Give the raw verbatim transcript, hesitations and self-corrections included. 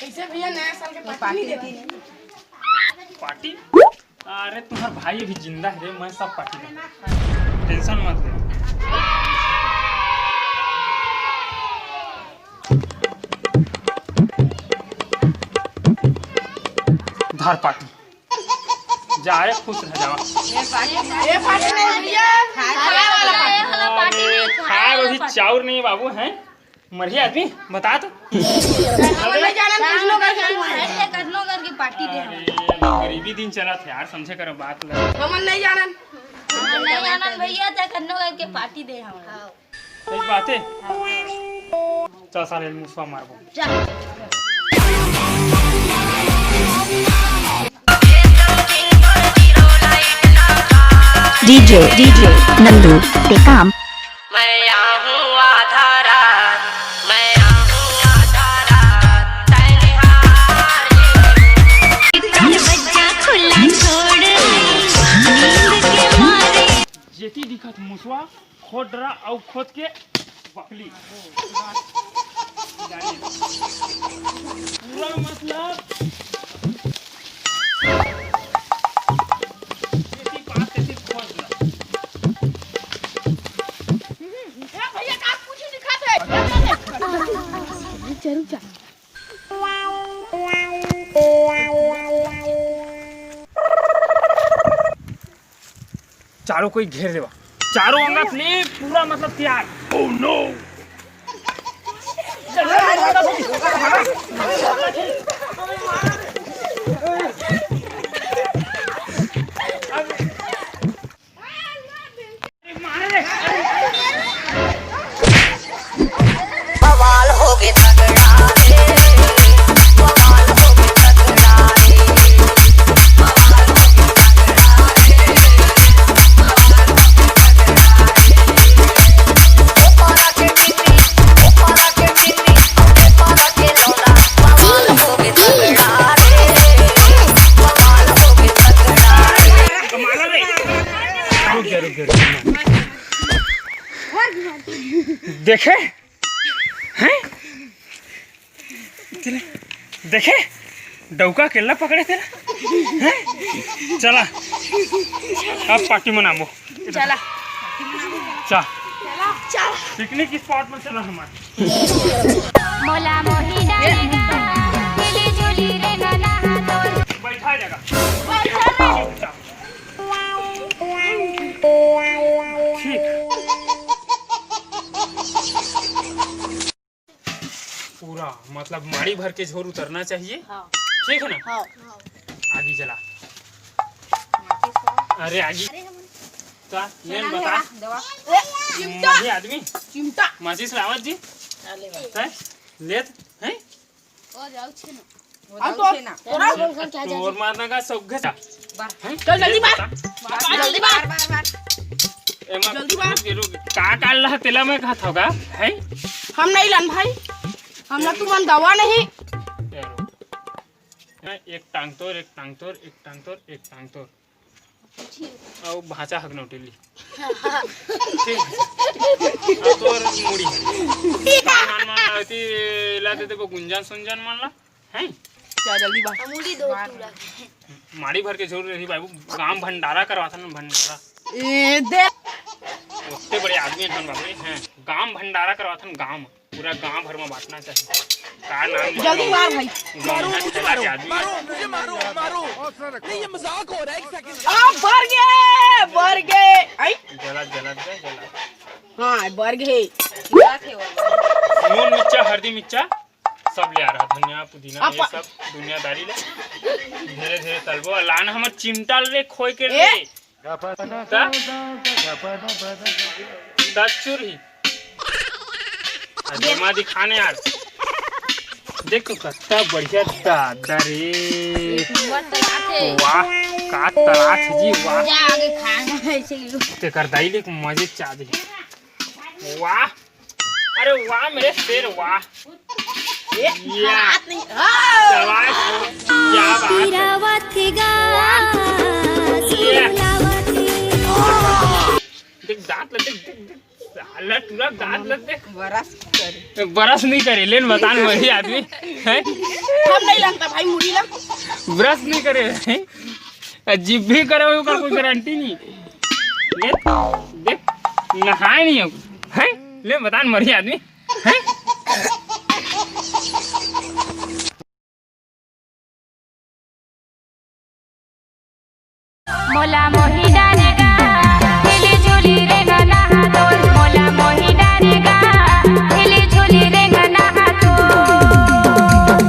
कैसे भैया, नया साल के पार्टी नहीं देती? पार्टी? अरे, तुम्हार भाई अभी जिंदा है रे, मैं सब पार्टी दूंगा, टेंशन मत ले। धर पार्टी, जा रे, खुश रह जावा। ये पार्टी नहीं भैया, खाए वाला पार्टी। अरे, खाए अभी चाउर नहीं है बाबू, हैं? मरही आदमी, बता तो। हमन नहीं जानन, कतनो करके तू है। कतनो करके पार्टी दे। अरे, गरीबी दिन चलत हे यार, समझे करो बात ला। हमन नहीं जानन। हमन नहीं जानन भैया, ते कतनो करके पार्टी दे हमन। सही बात है। चल साले, मुसवा मारबो। चल। DJ, DJ Nandu Tekam. मैं आऊं आधा रात, मैं आऊं आधा रात, तैयार। बच्चा खुला छोड़, नींद के मारे। जेती दिखत मुसवा, खोद डरा अउ खोद के बकली। पूरा मतलब खेती पास खेती खोद डरा। ए भैया, का कुछ दिखात है? रुक जा, रुक जा। चारों कोई घेर लेवा, चारों अंगत ले पूरा मतलब तैयार। Oh no! बवाल होगे तगड़ा रे, बवाल होगे तगड़ा रे। रुक जा, रुक जा, रुक जा। देखे? हैं? देखे? डौका केला पकड़े तेला। हैं? चला, अब पार्टी मनाबो। चला। चल। चला। पिकनिक स्पॉट में चला हमार। मोला मोही डालेगा, मिली जुली रे नना तोर। बैठा जाएगा। बैठा। ठीक। पूरा मतलब माड़ी भर के झोर उतरना चाहिए। हाँ। ठीक है ना? हाँ। आगी जला। अरे आगी। का? मेन बता। चिमटा। मर्जी आदमी। चिमटा। माचिस लावत जी। हैं? लेत हैं? ओ जाऊ छे ना। आ तो तोरा तोर मारना का सौख था। हैं? चल जल्दी मार। जल्दी मार। बार, बार, बार। एमा जल्दी मार। रुक, रुक। का काल रहा तेला मैं कहा था का? हैं? हम नहीं लन भाई। हमला तुमन दवा नहीं। यारो। हैं, एक टांग तोर, एक टांग तोर, एक टांग तोर, एक टांग तोर। अउ भांचा हक नौटेली। ठीक। अउ तोर मुड़ी। कान मान मान लगती, ला दे देखो गुंजन सुंजन मान ला। हैं? क्या जल्दी बा? मुड़ी दो तू रख। माड़ी भर के झोर रही बाबू, गांव भंडारा करवाथन भंडारा। ए दे। ओते बड़े आदमी हन बाबू, हैं? गांव भंडारा करवाथन गांव। पूरा गांव भर में बांटना चाहिए। का नाम जल्दी मार भाई। गांव में फैला के आदमी। मारो, मुझे मारो, मारो। नहीं, ये मजाक हो रहा है, एक सेकंड। आ, मर गए, मर गए। आई? जला, जला दे, जला। हाँ, मर गए। नून मिर्चा, हल्दी मिर्चा, सब ले आ रहा, धनिया, पुदीना, ये सब दुनियादारी ले। धीरे धीरे तलबो, लान हमर चिमटा ले खोई के ले। ता? ता चुरही। आ, जमा दिखाने यार। देख तो कत्ता बढ़िया दादा रे। वाह, का तरात जी, वाह। जा आगे खाना है, इसे लो। तेकर दाई ले मजे चा दे। वाह। अरे वाह मेरे शेर, वाह। ए, या। हाथ नहीं। हाँ। शाबाश। क्या बात है। वाह। ये। देख दांत ले, देख, देख, देख। दाल ला टूरा, दांत ला देख। बरस करे। बरस नहीं करे, लेन बतान वही आदमी है। हम नहीं लगता भाई मुड़ी ला। ब्रश नहीं करे, हैं? आ, जीभ भी करे, ओकर कोई गारंटी नहीं। देख, देख, नहाए नहीं हो, हैं? ले बतान मरी आदमी, हैं? मोला